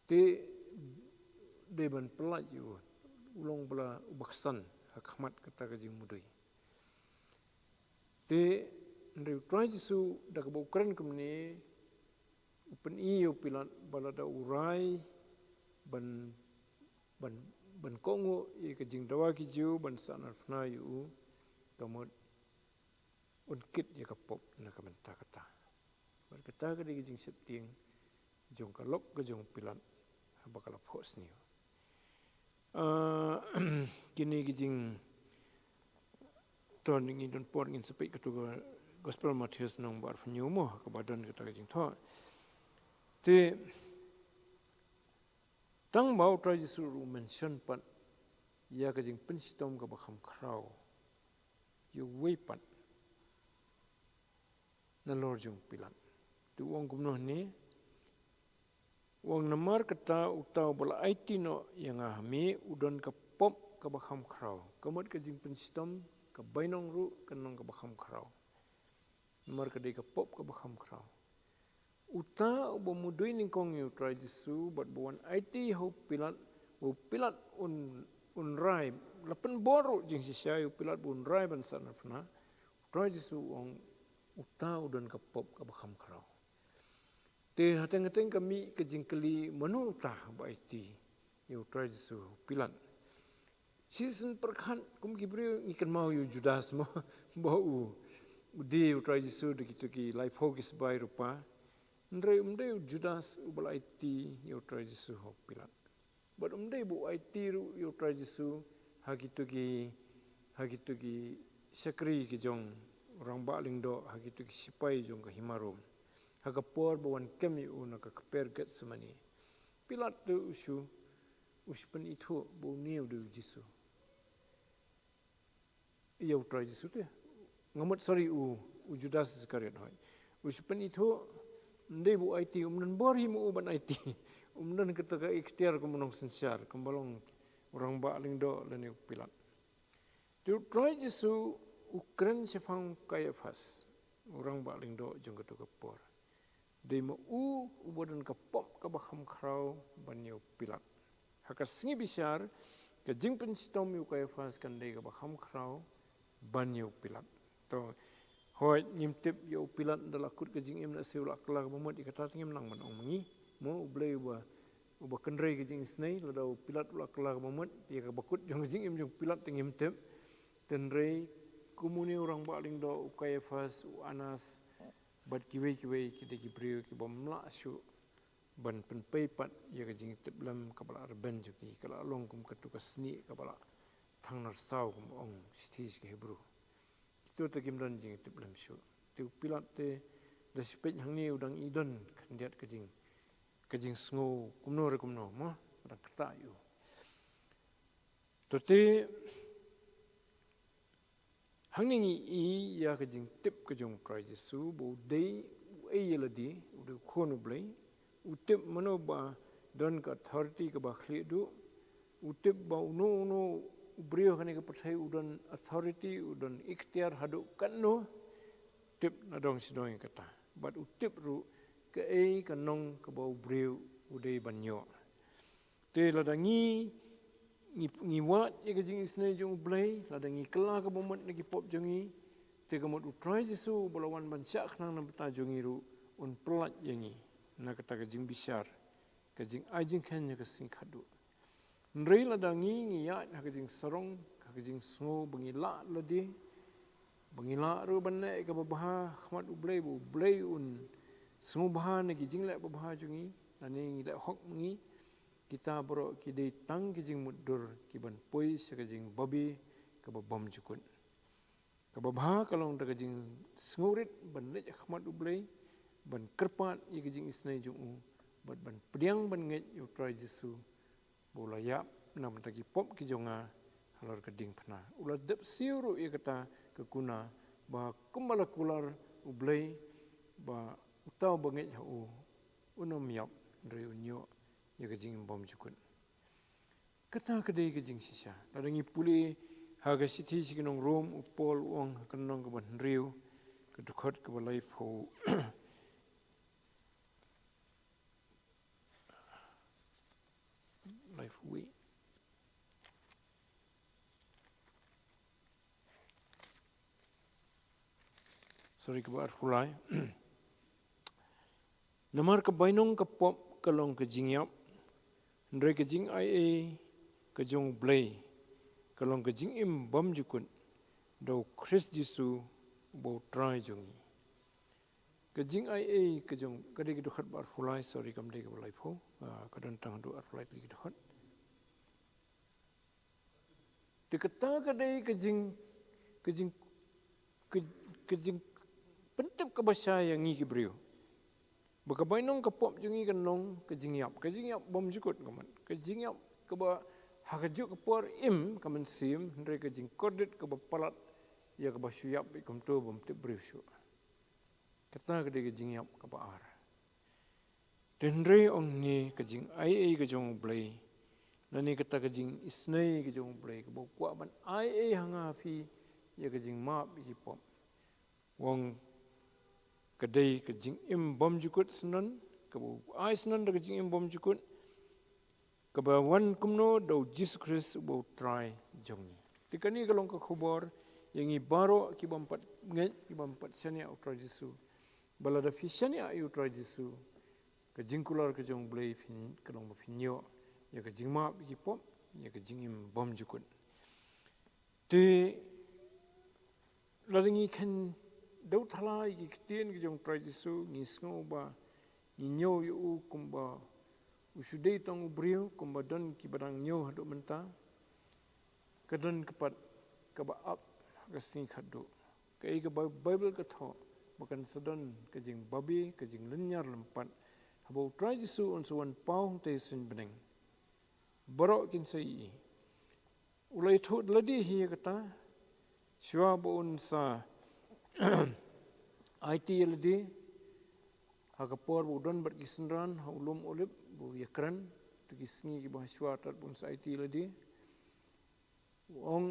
Te dei ban pyllait ïa u, u long ba la u baksan ha khmat kata ka jingmudui. Te hynrei u Trai Jisu da kaba u kren kumne, u pyni ïa u Pilat ba lada u rai ban, ban, ban kohnguh ïa ka jingdawa ki Jiw ban sahnarphna ïa u, ka mut un kit ïa ka pop na ka bynta kata. Bad kata ka dei ka jingsheptieng jong ka lok ka jong u Pilat haba ka la phohsniew. Ah, kine ki jing, to ngi don por ngin sa peit katu ka Gospel Mathaios lynnong ba arphew hynñiew mo, kaba don kata ka jingthoh. Te Tang ba u Trai Jisu ruh u mention pat ïa ka jingpynshitom kaba kham khraw ïa uwei pat nalor jong u Pilat. Te u ong kumno hangne? U ong, namar kata uta uba la aiti noh ïa nga ha me u don ka pop kaba kham khraw. Ka mut ka jingpynshitom, ka bainong ruh kan long kaba kham khraw. Namar ka dei ka pop kaba kham khraw. Uta uba mudui nyngkong ïa u Trai Jisu bad ba wan aiti ha u Pilat, ba u Pilat un, un rai, la pynbor ruh jingshisha ïa u Pilat ba un rai ban sahnarphna. U Trai Jisu u ong, uta u don ka pop kaba kham khraw. Te hateng hateng ka mih ka jingkylli, mano uta ba aiti ïa u Trai Jisu ha u Pilat? Shisien pyrkhat kum ki briew ngi kynmaw ïa u Judas mo, ba u, u die ïa u Trai Jisu da kito ki laiphew ki sbai rupa. Hynrei um dei u Judas uba la aiti ïa u Trai Jisu ha u Pilat. Bad um dei ba u aiti ruh ïa u Trai Jisu ha kito ki, ha kito ki shakri ki jong u rangbah lyngdoh, ha kito ki sipai jong ka hima Rom. Ha ka por ba wan kem ïa u na ka kper Getsemani. Pilat te u shu, u shu pynithuh ba une u dei u Jisu. Ïa u Trai Jisu te. Nga mut, sorry, u, u Judas Iskariot, hooid. U shu pynithuh, ym dei ba u aiti, um don bor hi ma u ban aiti. Um don kata ka iktiar kum u nongsynshar, kumba long u rangbah lyngdoh lane u Pilat. Te u Trai Jisu u kren shaphang u Kaiaphas, u rangbah lyngdoh jong kato ka por. Dei ma u uba don ka pop kaba kham khraw ban ïa u Pilat. Ha ka sngi bishar, ka jingpynshitom ïa u Kaiaphas kan dei kaba kham khraw ban ïa u Pilat. To, hooid, ngim tip ïa u Pilat da la kut ka jingim, lehse u la kylla kaba mut, ïa kata te ngim nang ban ong ma ngi. Mo, U Blei uba, uba kynrei ka jingisynei, lada u Pilat u la kylla kaba mut ïa kaba kut jong ka jingim jong u Pilat te ngim tip. Hynrei kum une u rangbah lyngdoh, u Kaiaphas, u Anas, bad kiwei kiwei ki dei ki briew kibym lah shuh ban pynpei pat ïa ka jingtiplem kaba la rben jong ki, ka la long kum kato ka snieh kaba la thang narsaw, kum ong shithi sha ki Hebru. Kito te kim don jingtiplem shuh. Te u Pilat te da shu peit hangne u dang i don khyndiat ka jing, ka jingsngew kumno re kumno mo, u dang ktah ïa u. To te, hangne ngi i ïa ka jingtip ka jong u Trai Jisu ba u dei uei ïa lade, u dei u Khun u Blei. U tip mano ba don ka authority kaba khlieh duh. U tip ba uno uno u briew ha kane ka pyrthei u don authority, u don iktiar haduh katno. Tip na dong shi dong ïa kata. Bad u tip ruh kaei ka nong kaba u briew u dei ban ïoh. Te lada ngi, ngi, ngi wad ïa ka jingisynei jong U Blei, lada ngi kylla kaba mut na ki pop jong ngi, te ka mut U Trai Jisu uba la wan ban shah khnang na ka bynta jong ngi ruh un pyllait ïa ngi na kata ka jingbishar, ka jingai jingkheiñ ha ka sngi khatduh. Hynrei lada ngi, ngi ïaid ha ka jingsarong, ha ka jingsngew ba ngi lah lade, ba ngi lah ruh ban leh kaba bha ha khmat U Blei, ba U Blei un sngewbha na ki jingleh babha jong ngi, lane ngi leh hok ma ngi, kita baroh ki dei tang ki jingmutdur kiban poi sha ka jingbabe kaba bymjukut. Kaba bha ka long da ka jingsngewrit ban leit ha khmat U Blei, ban kyrpad ïa ka jingisynei jong u, bad ban pdiang ban ngeit ïa U Trai Jisu, ba u la ïap na ka bynta ki pop ki jong nga halor ka diengphna. U la dep siew ruh ïa kata ka kuna ba kumba la kular U Blei ba uta uba ngeit ha u un ym ïap, hynrei un ïoh ïa ka jingim bymjukut. Kata ka dei ka jingshisha. Lada ngi pule ha ka shithi sha ki nong Rom, u Paul u ong ha ka lynnong kaba hynriew, ka dkhot kaba laiphew, laiphew wei. Sorry, kaba arphew lai. Namar ka bainong ka pop ka long ka jingïap, hynrei ka jingaiei ka jong U Blei ka long ka jingim bymjukut da U Khrist Jisu uba U Trai jong ngi. Ka jingaiei ka jong, ka dei ka dkhot ba arphew lai, sorry, kam dei kaba laiphew, ah, ka don tang haduh arphew lai tylli ki dkhot. Te kata ka dei ka jing, ka jing, ka, ka jingpyntip kaba shai ïa ngi ki briew. Ba ka bainong ka pop jong ngi kan long ka jingïap, ka jingïap bymjukut ka mut. Ka jingïap kaba ha kajuh ka por im ka mynsiem, hynrei ka jingkordit kaba palat ïa kaba shu ïap kumto bym tip briew shuh. Kata ka dei ka jingïap kaba ar. Te hynrei ong ne ka jingaiei ka jong U Blei, lane kata ka jingisynei ka jong U Blei, kaba u kwah ban aiei ha nga ha phi ïa ka jingmap ïa ki pop. Ong ka dei ka jingim bymjukut syndon, kaba u ai syndon da ka jingim bymjukut, kaba wan kumno, da U Jisu Khrist uba U Trai jong ngi. Te kane ka long ka khubor ïa ngi baroh ki bym pat ngeit, ki bym pat shaniah U Trai Jisu. Ba lada phi shaniah ïa U Trai Jisu, ka jingkular ka jong U Blei phin, ka long ba phin ïoh ïa ka jingmap ïa ki pop, ïa ka jingim bymjukut. Te lada ngi kheiñ dewthala ïa ki ktien ki jong U Trai Jisu, ngi sngew ba ngi ñiew ïa u kumba u shu dei tang u briew, kumba don kiba dang ñiew haduh mynta. Ka don ka pat kaba ap ha ka sngi khatduh. Kaei kaba Baibl ka thoh, ba kan sa don ka jingbabe, ka jinglynñiar lympat haba U Trai Jisu un sa wan paw hangtei suiñ bneng. Baroh kin sa ïohi. U la ïathuh da lade hi ïa kata, shuwa ba un sa aiti ïa lade ha ka por ba u don bad ki synran ha u lum Olib, ba u ïakren, tu ki sngi kiba shuwa tad ba un sa aiti ïa lade. U ong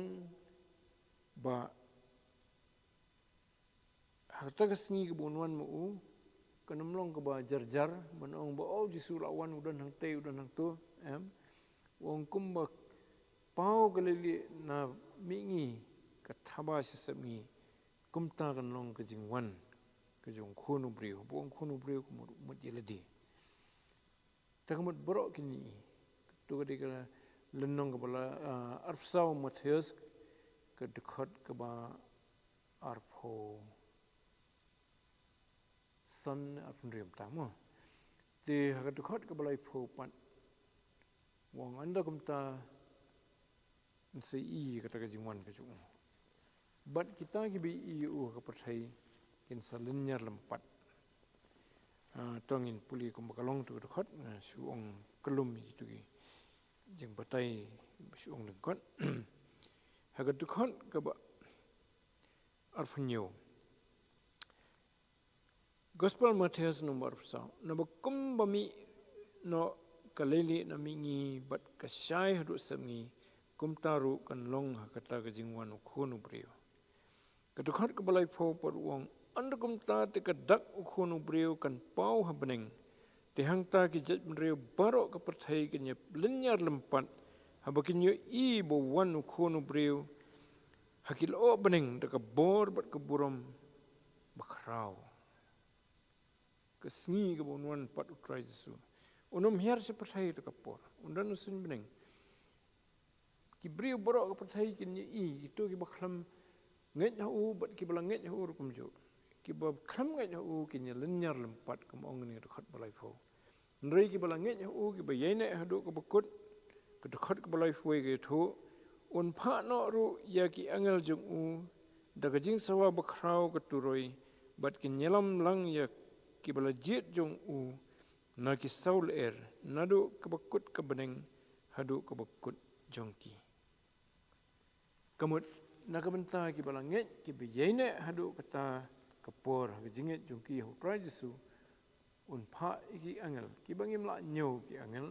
ba ha kata ka sngi kaba un wan ma u, kan ym long kaba jarjar, ban ong ba, o, Jisu la wan, u don hangtei, u don hangto, em. U ong kumba paw ka leilieh na mihngi, ka thaba sha sepngi, kumta kan long ka jingwan ka jong u Khun u briew, ba u ong Khun u briew ka mut, mut ïa lade. Te ka mut baroh kin ïohi. Tu ka dei ka lynnong kaba la, ah, arphew saw Mathaios, ka dkhot kaba arphew san, arphew hynriew mynta mo. Te ha ka dkhot kaba laiphew pat, u ong ynda kumta, yn sa ïohi ïa kata ka jingwan ka jong u. Bad kita kiba ïohi ïa u ha ka pyrthei kin sa lynñiar lympat. Ah, to ngin pule kumba ka long tu ka dkhot, ah, shu ong kyllum ïa kitu ki jingbatai, shu ong lyngkot. Ha ka dkhot kaba arphew hynñiew. Gospel Mathaios nombar arphew saw. Naba kumba mih noh ka leilieh na mihngi bad ka shai haduh sepngi, kumta ruh kan long ha kata ka jingwan u Khun u briew. Ka dkhot kaba laiphew pat u ong, ynda kumta te ka dak u Khun u briew kan paw ha bneng. Te hangta ki jaitbynriew baroh ka pyrthei kin ïa lynñiar lympat haba kin ïohi ba wan u Khun u briew ha ki lyoh bneng da ka bor bad ka burom bakhraw. Ka sngi kaba un wan pat u Trai Jisu, un ym hiar sha pyrthei ha kata ka por, un don ha suiñ bneng. Ki briew baroh ka pyrthei kin ïohi, kito kiba khlem ngeit ha u bad kiba la ngeit ha u ruh kumjuh. Kiba khlem ngeit ha u kin ïa lynñiar lympat, kumba ong ha kane ka dkhot ba laiphew. Hynrei kiba la ngeit ha u, kiba ïaineh haduh kaba kut, ka dkhot kaba laiphew wei ka ïathuh, un phah noh ruh ïa ki angel jong u da ka jingsawa bakhraw ka turoi, bad kin ïalam lang ïa kiba la jied jong u na ki saw lyer, naduh kaba kut ka bneng haduh kaba kut jong ki. Ka mut, na ka bynta kiba la ngeit, kiba ïaineh haduh kata ka por ha ka jingngeit jong ki ha u Trai Jisu, un phah ïa ki angel, kiba ngim lah ñiew ki angel,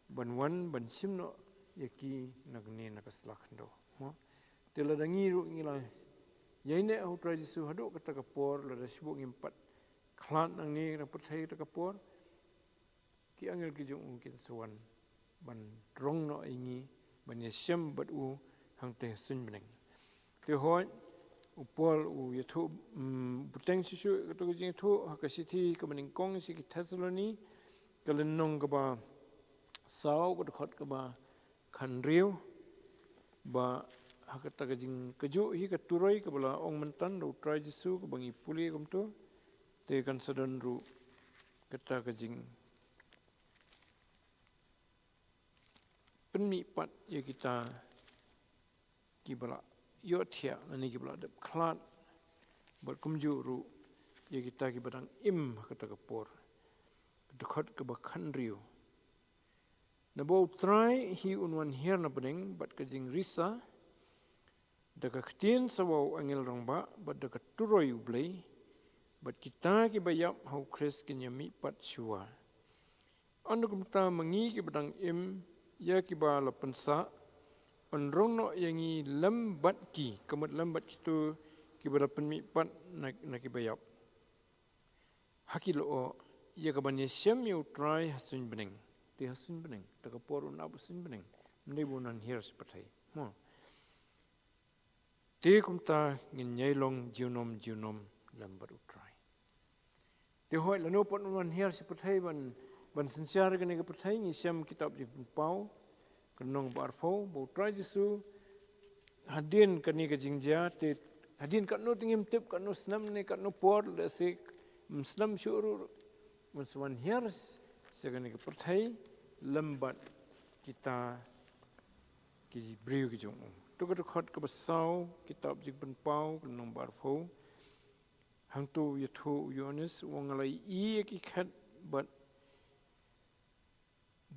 ban wan, ban shim noh ïa ki na kane na ka sla khyndew. Mo? Te lada ngi ruh ngi la ïaineh ha u Trai Jisu haduh kata ka por, lada shibun ngim pat khlad nangne na pyrthei kata ka por, ki angel ki jong u kin sa wan ban rong noh ïa ngi, ban ïashem bad u hangtei ha suiñ bneng. Te hooid, u Paul u ïathuh, mm, bteng shuh shuh kato ka jingïathuh ha ka shithi kaba nyngkong sha ki Thessaloni, ka lynnong kaba saw, ka dkhot kaba khathynriew, ba ha kata ka jingkajuh hi ka turoi kaba la ong mynta da u Trai Jisu kaba ngi pule kumto, te kan sa don ruh kata ka jingpynmih pat ïa kita kiba la ïohthiah lane kiba la dep khlad, bad kumjuh ruh ïa kita kiba dang im ha kata ka por. Khot kaba khanriu. Naba U Trai hi un wan hiar na bneng bad ka jingrisa, da ka ktien sawa u angel rangbah, bad da ka turoi U Blei, bad kita kiba ïap ha U Khrist kin ïamih pat shuwa. Ynda kumta ma ngi kiba dang im ïa kiba la pynsah, yn rung noh ïa ngi lem bad ki, ka mut lem bad kito kiba la pynmih pat na, na kiba ïap, ha ki lyoh, ïa kaban ïashem ïa U Trai ha suiñ bneng. Te ha suiñ bneng, ta ka por un ap ha suiñ bneng. Ym dei ba un wan hiar sha pyrthei. Mo. Te kumta ngin ïai long junom junom lem bad U Trai. Te hooid, lano pat un wan hiar sha pyrthei ban, ban synshar kane ka pyrthei, ngi shem kitab Jingpynpaw, ka lynnong ba arphew, ba U Trai Jisu, hadien kane ka jingjia, te hadien katno te ngim tip, katno snem ne katno por, lehse ym snem shuh ruh, un sa wan hiar sha kane ka pyrthei lem bad kita ki briew ki jong u. To ka dkhot kaba saw, kitab Jingpynpaw, ka lynnong ba arphew. Hangto u ïathuh u Ïoannis, u ong, nga la ïohi ïa ki khet bad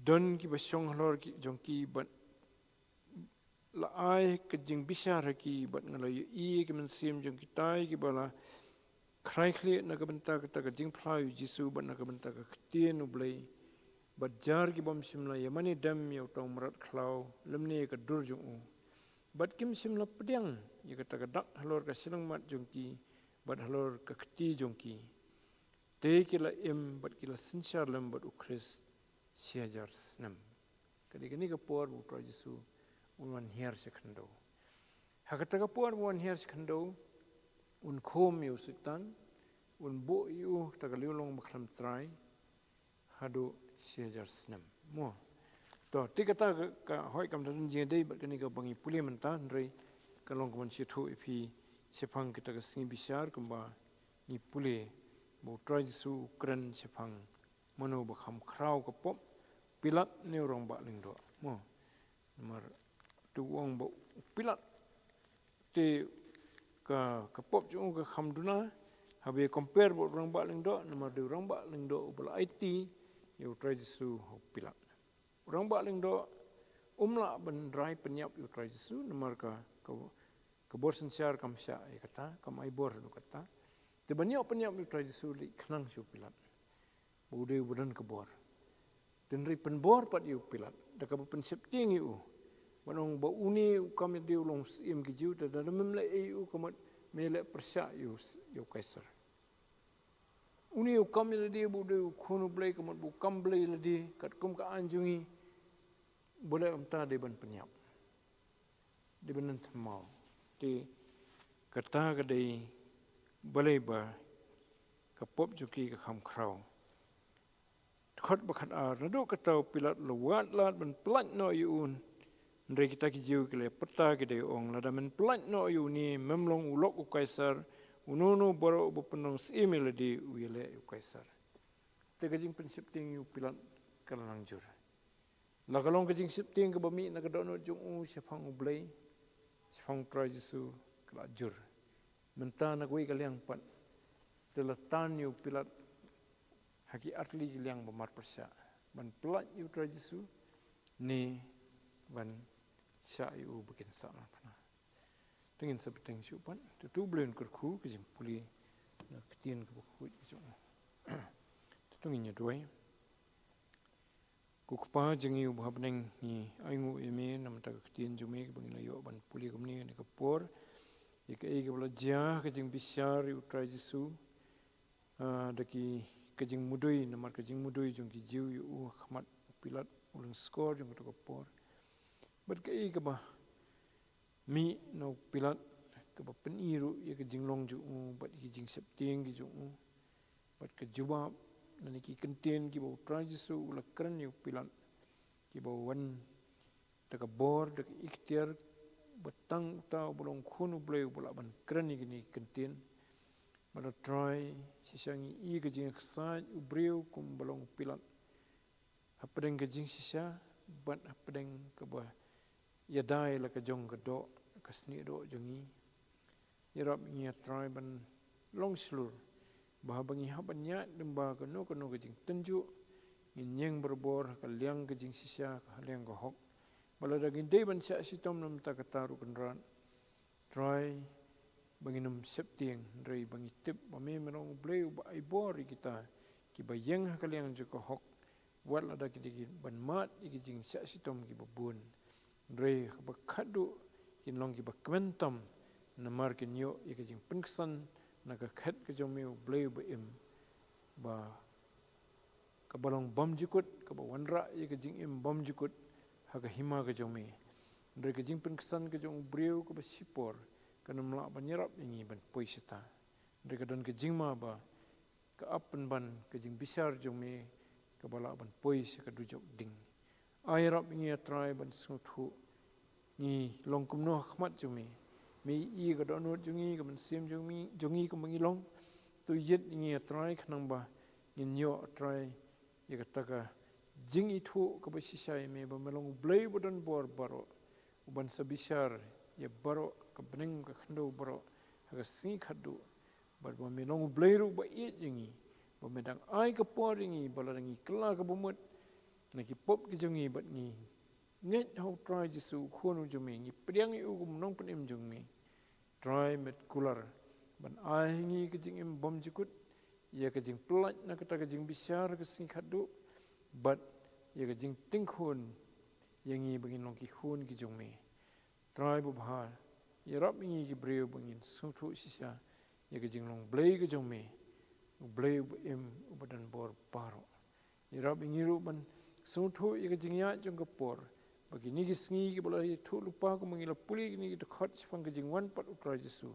don kiba shong halor ki jong ki, bad la ai ka jingbishar ha ki, bad nga la ïohi ïa ki mynsiem jong kitai kiba la khrai khlieh na ka bynta kata ka jingphla ïa U Jisu, bad na ka bynta ka ktien U Blei, bad jar ki bym shym la ïamane dem ïa uta u mrad khlaw lymne ïa ka dur jong u, bad kim shym la pdiang ïa kata ka dak halor ka shyllangmat jong ki bad halor ka kti jong ki. Te ki la im bad ki la synshar lem bad U Khrist shi hajar snem. Ka dei kane ka por ba U Trai Jisu un wan hiar sha khyndew. Ha kata ka por ba un wan hiar sha khyndew, un khum ïa u Soitan, un buh ïa u ha kata ka liang long ba khlem trai haduh shi hajar snem. Mo. To, te kata ka, ka hooid, kam don jingïadei bad kane kaba ngi pule mynta, hynrei ka long ka ban sngewthuh ïa phi shaphang kata ka sngi bishar kumba ngi pule ba U Trai Jisu u kren shaphang mano ba kham khraw, ka pop, Pilat ne u rangbah lyngdoh. Mo. Namar te u ong ba u Pilat, te ka, ka pop jong u ka kham duna haba compare bad u rangbah lyngdoh, namar dei u rangbah lyngdoh uba la aiti ïa U Trai Jisu ha u Pilat. U rangbah lyngdoh um lah ban rai pynïap ïa U Trai Jisu, namar ka, ka, ka bor synshar kam shah ïa kata, kam ai bor haduh katta. Te ban ïoh pynïap ïa U Trai Jisu leit khnang sha u Pilat, ba u dei uba don ka bor. Te hynrei pynbor pat ïa u Pilat da kaba pynsheptieng ïa u, ban ong ba une u kam ïalade u long u syiem ki Jiw, te lada mem leh ei ïa u, ka mut me leh pyrshah ïa u, ïa u Kaisar. Une u kam ïalade ba u dei u Khun U Blei, ka mut ba u kam Blei ïalade katkum ka aiñ jong ngi, balei mynta dei ban pynïap, dei ban pynthymmai? Te kata ka dei balei ba ka pop jong ki ka kham khraw. Dkhot ba khatar, naduh kata u Pilat u la wad lad ban pyllait noh ïa u, hynrei kita ki Jiw ki la pyrta, ki da ong, lada men pyllait noh ïa une, mem long u lok u Kaisar, uno uno baroh uba pynlong syiem ïalade u ïaleh ïa u Kaisar. Te ka jingpynsheptieng ïa u Pilat ka la nang jur. La ka long ka jingsheptieng kaba mih na ka dohnud jong u shaphang U Blei, shaphang U Trai Jisu, ka la jur. Mynta na kawei ka liang pat, te la tan ïa u Pilat ha ki artylli ki liang ba marpyrshah, ban pyllait ïa U Trai Jisu ne ban shah ïa u ba kin sahnarphna. Te ngin sa bteng shuh pat, te to U Blei un kyrkhu ka jingpule na ka ktien kaba khuid ka jong u. Te to ngin ïa duwai. Ko Kpa jong ngi uba ha bneng, ngi ainguh ïa me namar ka ktien jong me kaba ngi la ïoh ban pule kumne ha kane ka por. Ïa kaei kaba la jia ha ka jingbishar ïa U Trai Jisu, ah, da ki, ka jingmudui, namar ka jingmudui jong ki Jiw ïa u ha khmat u Pilat, u lyngskor jong kata ka por. Bad kaei kaba mih na u Pilat kaba pyni ruh ïa ka jinglong jong u bad ïa ki jingsheptieng ki jong u, bad ka jubab lane ki kyntien kiba U Trai Jisu u la kren ïa u Pilat, kiba wan da ka bor, da ka iktiar ba tang uta uba long Khun U Blei uba lah ban kren ïa kine ki kyntien. Bad la trai shisha ngi i ka jingïaksaid u briew kumba long u Pilat, hapdeng ka jingshisha bad hapdeng kaba ïada ïa la ka jong ka doh, ka snieh doh jong ngi. Ïarap ïa ngi, A Trai, ban long shlur ba haba ngi hap ban ïaid lyngba kano kano ka jingtynjuh, ngin ïeng barabor ha ka liang ka jingshisha, ha ka liang ka hok. Ba lada ngin dei ban shah shitom na ka bynta kata ruh Kynrad, Trai, ba ngin ym sheptieng, hynrei ba ngi tip ba me, me long U Blei uba ai bor ïa kita kiba ïeng ha ka liang jong ka hok, wat lada ki dei ki ban mad ïa ki jingshah shitom kiba bun. Hynrei haba khadduh kin long kiba kmen tam, namar kin ïoh ïa ka jingpynksan na ka khet ka jong me, U Blei uba im, ba kaba long bymjukut, kaba wanrah ïa ka jingim bymjukut ha ka hima ka jong me. Hynrei ka jingpynksan ka jong u briew kaba shipor kan ym lah ban ïarap ïa ngi ban poi shata. Hynrei ka don ka jingma ba ka ap pynban ka jingbishar jong me kaba lah ban poi sha ka dujok ding. Ai ïarap ïa ngi, A Trai, ban sngewthuh ngi long kumno ha khmat jong me. Me i ka dohnud jong ngi, ka mynsiem jong ngi, jong ngi kumba ngi long. To ïit ïa ngi, A Trai, khnang ba ngin ïoh, A Trai, ïa kata ka jingithuh kaba shisha ïa me, ba me long U Blei uba don bor baroh, uban sa bishar ïa baroh, ka bneng ka khyndew baroh ha ka sngi khadduh. Bad ba me long U Blei ruh ba ïeit ïa ngi, ba me dang ai ka por ïa ngi, ba lada ngi kylla kaba mut na ki pop ki jong ngi, bad ngi ngeit ha U Trai Jisu, U Khun u jong me, ngi pdiang ïa u kum u nongpynim jong me. Trai, me kular ban ai ha ngi ka jingim bymjukut, ïa ka jingpyllait na kata ka jingbishar ka sngi khadduh, bad ïa ka jingtyngkhun ïa ngi ba ngin long ki khun ki jong me. Trai babha, ïarap ïa ngi ki briew ba ngin sngewthuh shisha ïa ka jinglong Blei ka jong me, U Blei uba im, uba don bor baroh. Ïarap ïa ngi ruh ban sngewthuh ïa ka jingïaid jong ka por, ba kine ki sngi kiba la ïathuh lypa kumba ngi la pule kine ki dkhot shaphang ka jingwan pat U Trai Jisu,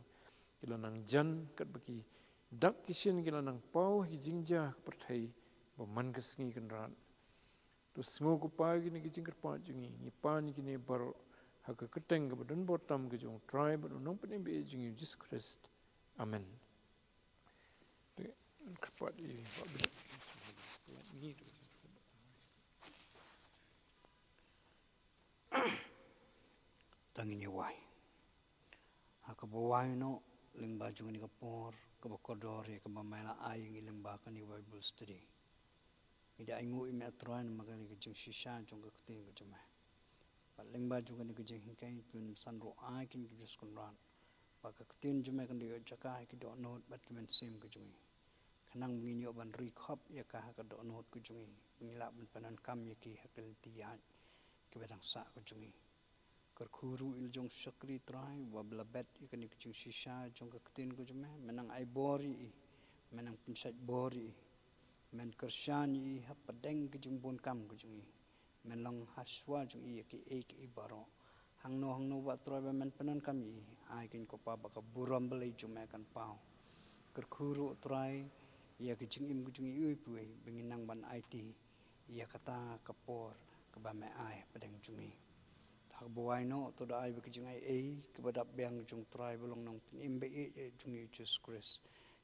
ki la nang jan, katba ki dak ki shin ki la nang paw ha ki jingjia ka pyrthei ba man ka sngi, Kynrad. To sngew, ko Pa, ïa kine ki jingkyrpad jong ngi, ngi pan ïa kine baroh ha ka kyrteng kaba don bor tam ka jong U Trai bad U Nongpynim ba ïeit jong ngi, U Jisu Khrist. Amen. Te kyrpad ïa Bah Bidep. To ngin ïa wai. Ha kaba wai noh lyngba jong kane ka por kaba kordor ïa kaba me la ai ïa ngi lyngba kane ka Bible study, ngi da ainguh ïa me, A Trai, namar kane ka jingshisha jong ka ktien ka jong me. Bad lyngba jong kane ka jinghikai, to men san ruh ai ïa kine ki briew, Kynrad, ba ka ktien jong me kan da ïoh jaka ha ki dohnud bad ki mynsiem ka jong ngi, khnang ba ngin ïoh ban ri khop ïa ka ha ka dohnud ka jong ngi, ba ngin lah ban pyndonkam ïa ki ha ki lynti ïaid kiba dang sah ka jong ngi. Kyrkhu ruh ïa la jong u shakri, Trai, uba la bet ïa kane ka jingshisha jong ka ktien ka jong me. Men nang ai bor ïa i, men nang pynshait bor ïa i, men kyrshan ïa i hapdeng ka jingbun kam ka jong i. Men long ha shuwa jong i ïa kiei kiei baroh. Hangno hangno ba, Trai, ba men pyndonkam ïa i, ai kein, ko Pa, ba ka burom Blei jong me kan paw. Kyrkhu ruh, Trai, ïa ka jingim ka jong i uwei pa uwei, ba ngin nang ban aiti ïa kata ka por kaba me ai hapdeng jong ngi. Te ha kaba wai noh, to da ai ba ka jingaiei kaba dap biang ka jong U Trai ba long Nongpynim ba ïeit jong ngi, U Jisu Khrist,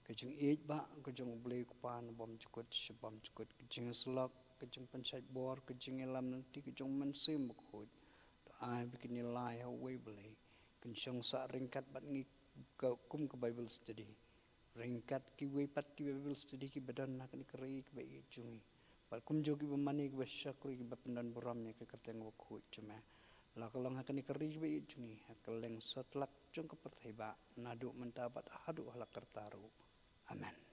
ka jingïeit ba ka jong U Blei U Kpa nabymjukut sha bymjukut, ka jingsyllok, ka jingpynshait bor, ka jingïalam lynti ka jong U Mynsiem Bakhuid, to ai ba kin ïalai ha uwei U Blei, kin shong sah ryngkat bad ngi ka, kum ka Bible study, ryngkat kiwei pat ki Bible study kiba don ha kane ka ri kaba ïeit jong ngi, bad kumjuh kiba mane, kiba shakri, kiba pyndon burom ïa ka kyrteng bakhuid jong me, la ka long ha kane ka ri kaba ïeit jong ngi, ha kylleng satlak jong ka pyrthei, ba naduh mynta bad haduh hala karta ruh. Amen.